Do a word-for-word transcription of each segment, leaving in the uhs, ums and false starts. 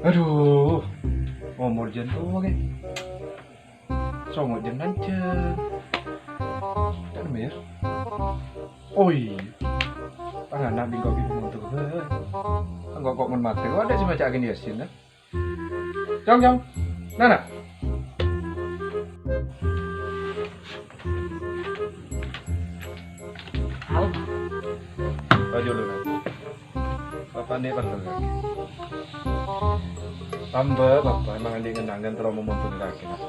Adhu, omor jân towa, Kè. Songo' jân nanjhâng. Kan, Mir? Oi. Tangana bingko ghi' monto, he. Engko' kok mon matè, kok adâ' sè maca aghân Yasin, he? Cong, Cong. Nana. Ayo, lu, nah. Bapa' nè' perlu lagi. Tambah, Bapa' emang andi' ngenangan terlalu memuntung lagi, nah.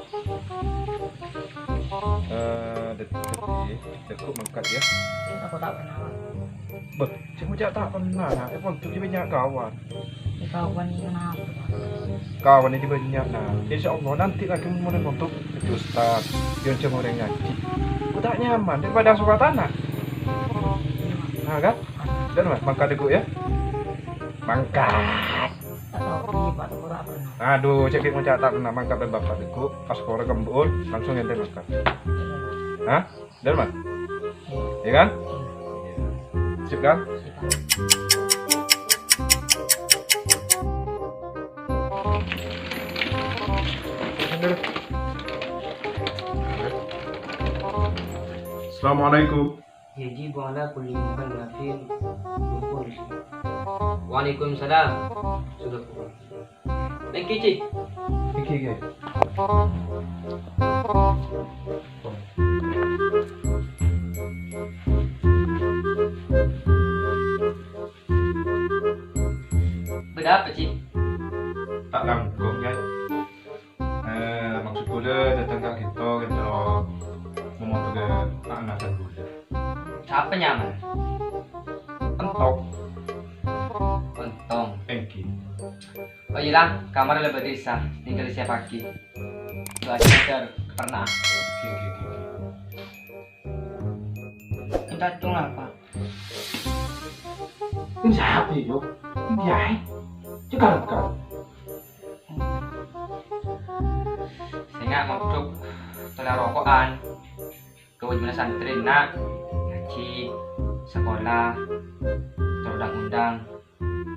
Eh, det-, det-, deggu' mangkat, ya. Aku tak pernah. Beh, cuma cak tak pernah, nah. Eh, pon, tuh, dia banyak kawan. Ya, kawan ini kenapa, Pak? Kawan ini banyak, nah. Insya Allah, nanti lagi mulai montok jadi ustaz. Dia cuma orang ngaji. Aku tak nyaman daripada suka tanah. Nah, kan? Dan, Mas, mangkat dulu, ya. Mangkat. Adhu, cè' ghi' ngoca' ta' kennal mangkat bân bapa' deggu', pas kore kembul, langsung èntar mangkat. Hah? Bhender, Mat? Iyâ kan? Sip kan? Assalamualaikum. Yajibu ala kulli mukallafin. Waalaikumsalam. Sudah. Thank you, Ci. Thank you, Ci. Bâdâ apa, Ci? Ta' langkong, Ci. Eh, maksud kaulâ dâteng ka ka'dinto, ka'dinto momotogâ anasan kaulâ. Sapa nyamana? Entong. Entong. Èngghi. Oh iyâ, Lang, kamarra la bâdâ è dissa, tinggal disiapaghi. Doa sekedar pernah. Èngghi, èngghi, èngghi. Minta tolong apa? Ini siapa, yo? Ini dia, eh? Cekal, cekal. Sènga' mondhuk tolè roko'an. Kawâjibhânna santrè, na', ngajhi, sakola, terro undang-undang,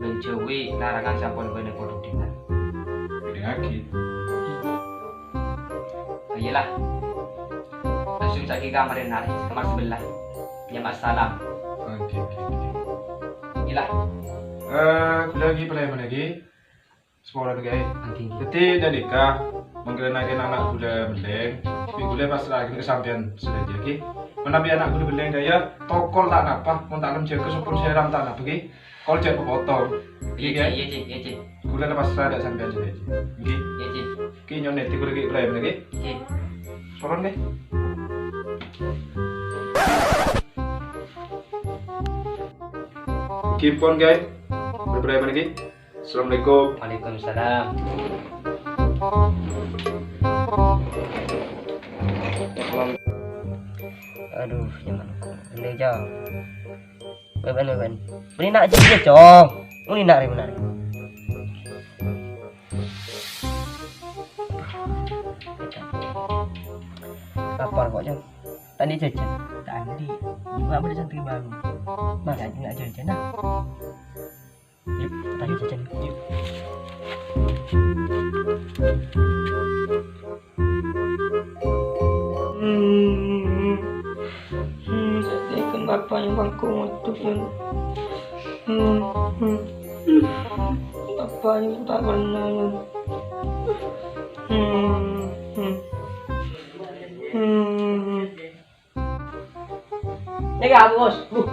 bân jhâuwi larangan sè ampon bâdâ kodhudhina. Èdhingngaghi. Ayolah. Langsung ca'aghi ka kamarra, na', kamar sabellâ. Ya, ma'assalam. Oke, oke, oke. Iyolah. Eh, kaulâ ghi' palaèman lagi. Saporana, Kaè. Oke, oke. Dhâddhi, ghânèka, mangkèn ana' kaulâ mellèng, kaulâ pasra'aghi ka sampèyan sadhâjâ, ghi. Manabi ana' kaulâ mellèng, Kaè, tokol ta' napa, mon ta' kèng jâgâ sopon sèram ta' napa, ghi. Kol jhâ' papotong. Ghi, Kaè. Iyâ, Ci, iyâ, Ci. Kaulâ la pasra dâ' sampèyan sadhâjâ. Ghi. Iyâ, Ci. Ghi, nyo'on èdhi kaulâ ghi' palaèman, ghi. Ghi. Saporana, Kaè. Ghi pon, Kaè. Palaèman, ghi. Assalamualaikum. Waalaikumsalam. Adhu, jaman. Ini, Cong. Bân, bân, bân. Bânnè na' jiyâ, Cong. Bânnè na' rè, na' rè. Lapar kok, Cong. Tadi jajan. Tadi. Juga bâdâ santrè baru. Mas, enggak jajan, nah. Yuk, kita yuk jajan. Yuk. Hmm, hmm, saya tekan bapaknya bangku untuk yang, hmm, hmm. Bapaknya tak pernah, yang, hmm, hmm. Hmm, hmm. Nèka aku, Bos. Buh.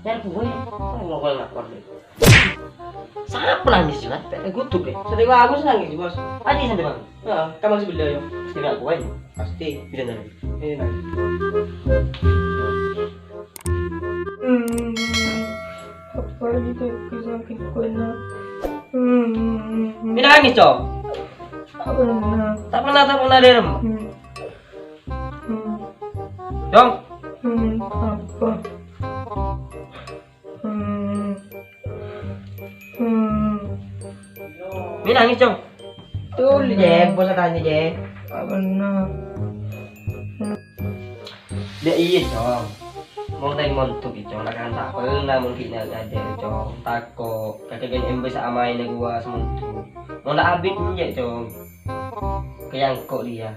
Nèka aku, Bos. Ngokol lapor, Bos. Sapa nangis, Mat? Pèk gutuk, ya. Santrè bagus nangis, Bos. Adi santrè bagus. Heeh, kamar sabellâ, yo. Pasti nèka aku, Bos. Pasti. Bisa nangis. Eh, nangis. Hmm. Apa ini sakit, sakit kena? Hmm. Ini nangis, Cong. Tak pernah. Tak pernah, tak pernah, Rem. Hmm. Hmm. Dong. Hmm, apa? Hmm. Hmm. Ini nangis, Cong. Tuh, Jeng, bos tanya, Jeng. Tak pernah. Ya iya, Cong. Mon ta' mondhuk, Cong, la kan ta' pernah mon ghi' na-, ngadhep, Cong. Tako', kakè kan emba sè amaèn ghuwa sè mondhuk. Mon la abit enjâ', Cong. Kèya engko' dhiyâ.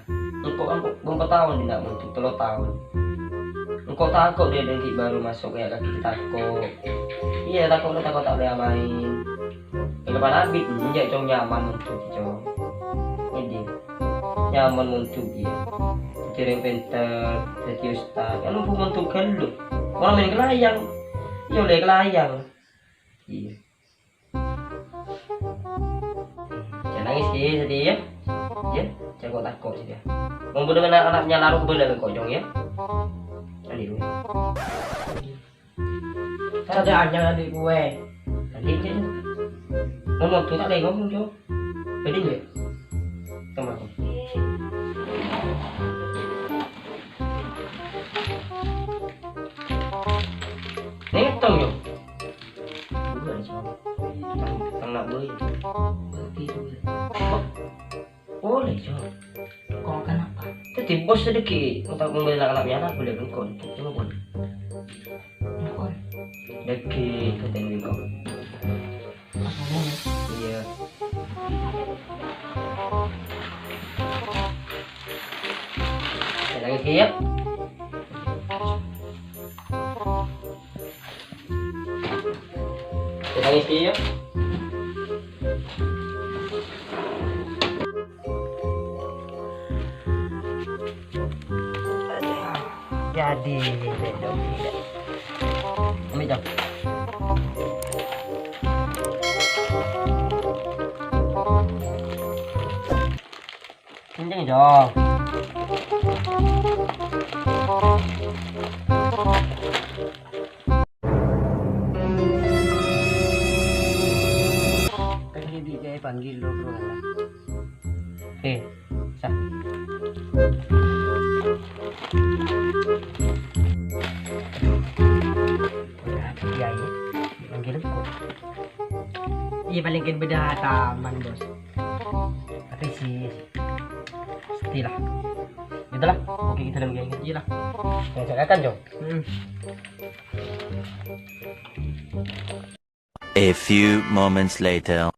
Engko' kan bârâmpa taon dinna' mondhuk, tello taon. Engko' tako' dhiyâ dâgghi' baru maso' kèya kakè tako'. Iyâ, tako' la tako' ta' ollè amaèn. Kèya pan abit enjâ', Cong, nyaman mondhuk, Cong. Ngèdhing. Nyaman mondhuk, iyâ. Dhâddhi orèng pènter, dhâddhi ustad. Kan mondhuk ghâllu. Ora maèn kèlayang. Iyâ, ollè kèlayang. Iyâ. Jhâ' nangès, Ki, sadhâjâ, yâ. Yâ, jhâ' engko' tako' sadhâjâ. Mon bâdâ ana'-ana' nyala roh bâlâ engko', Cong, yâ. Andi', Cong. Sadhâjâ anyar andi' kowè. Andi', Cong. Mon mondhuk ta' lèngon, Cong. Jadi, yâ. Teman. Nètong, Cong. Dua, Cong. Tang, tang na' bâi. Bagi dua. Oh, boleh, Cong. Kok kenapa? Dhâddhi bos sadhâjâ, untuk membeli anak-anak piala, boleh bengkok. Cuma boleh. Bengkok. Lagi, katanya bengkok. Apa ngomong, ya? Iyâ. Jhâ' nangès, Ki, yâ. Jhâ' nangès, Ki, yâ. Jadi, ini, Cong. Ini, Cong. Kenceng, Cong. Kan ini dia panggil lo, bro. Eh, sah. Iya, iya. Panggil kok. Iya, paling kan beda taman, Bos. Tapi sih, pastilah. Itulah, oke, kita dalam geng. Iyalah. Ya, saya kan, Cong. Hmm. A few moments later.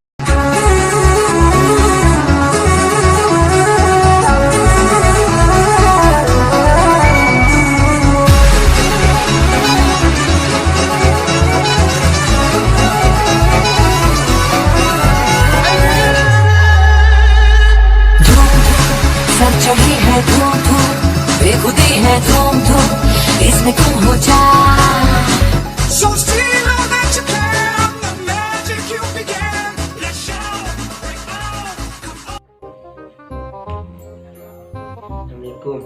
धूम धूम, सब जगह है धूम धूम, बेखुदी है धूम धूम, इसमें गुम हो जा। So still all that you can, the magic you began. Let's show, break out, come on. Assalamualaikum.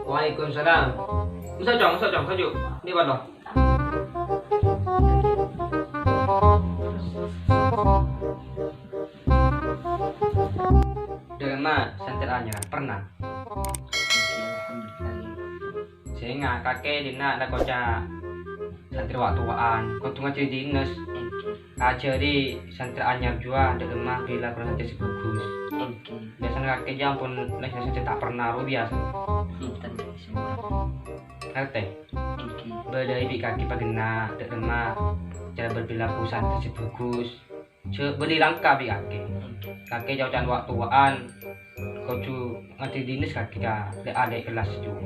Waalaikumsalam. Masa, Cong, masa, Cong, kaju. Ini apa, toh? Dâ' remma santrè anyar, pernah? Sènga' kakè dinna' la koca' santrè wa'-towa'an, kodhu ngajhâri dinès. Ajhâri santrè anyar jhuwa dâ' remma bilâ kurang ajar sè bhâghus. Biyasana kakè jhâ' ampon lèng santrè ta' pernah ro biyasa. Ngartè? Bâdâi bi' kakè paghenna' dâ' remma cara berperilaku santrè sè bhâghus. Jhâ' bâli langka bi' kakè. Kakè ca'-oca'an wa'-towa'an, kodhu ngajhâri dinès kakè ka lè'-alè' kellas jhuwa.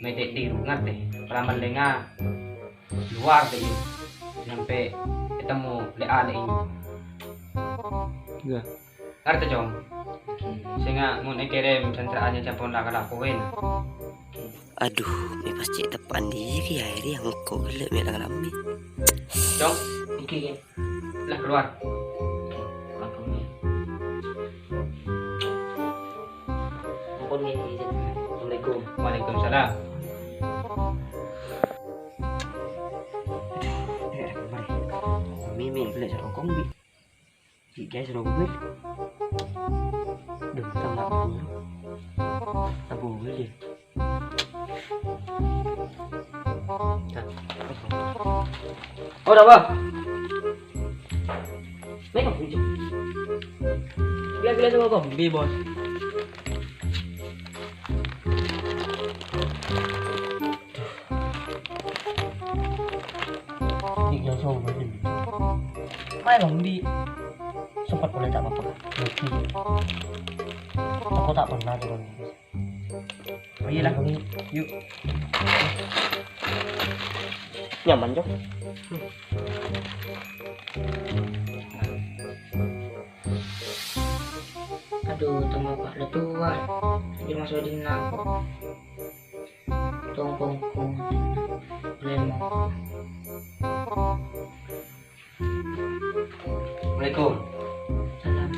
Mètè' dhiru, ngartè? Paramallènga lowar, dâ' iyâ. Sampè' ètemmo lè'-alè' iyâ. Iyâ. Ngartè, Cong? Sènga' mon èkèrèm santrè anyar jhâ' ampon la kalakowèn. Adhu, mè' pas cè' teppa'an dhiyâ kèya, rè, engko' ghellâ' mè' la ngalammè. Cong, èngghi, Kè. Lah, keluar. Ampon, ngghi. Ampon, ngghi, izin. Assalamualaikum. Waalaikumsalam. Adhu, mè' la ghellâ' sarongkong, Bi. Cik guys, robot. Duh, tambah bulu. Tambah bulu dia. Nah. Oh, udah, Bang. Nih, Bang, hijau. Gila-gila sama Bang, B, Bos. Maèn, Bang, bi' sempat polè ta' apa-apa. Rugi. Aku ta' pernah turun. Oh, iyalah. Yuk. Nyaman, Cok. Aduh, tembak Pak Letua. Di Mas Wadin aku. Tongkong kong. Lemong. Assalamualaikum. Salam.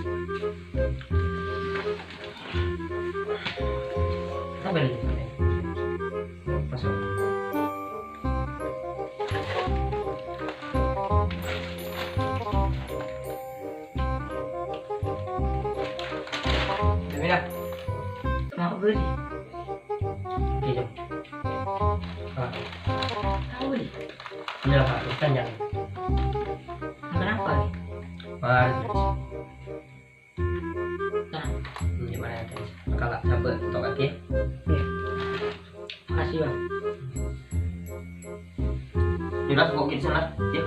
Apa ini? Masuk. Jamila. Mau beli? Iya. Ah. Tahu nih. Iya, Pak. Ikan ya. Kenapa nih? Wah, terus. Nah. Hmm, gimana ya, guys? Kalau coba untuk lagi. Iya. Makasih, Bang. Yaudah, kok gitu sana. Ya.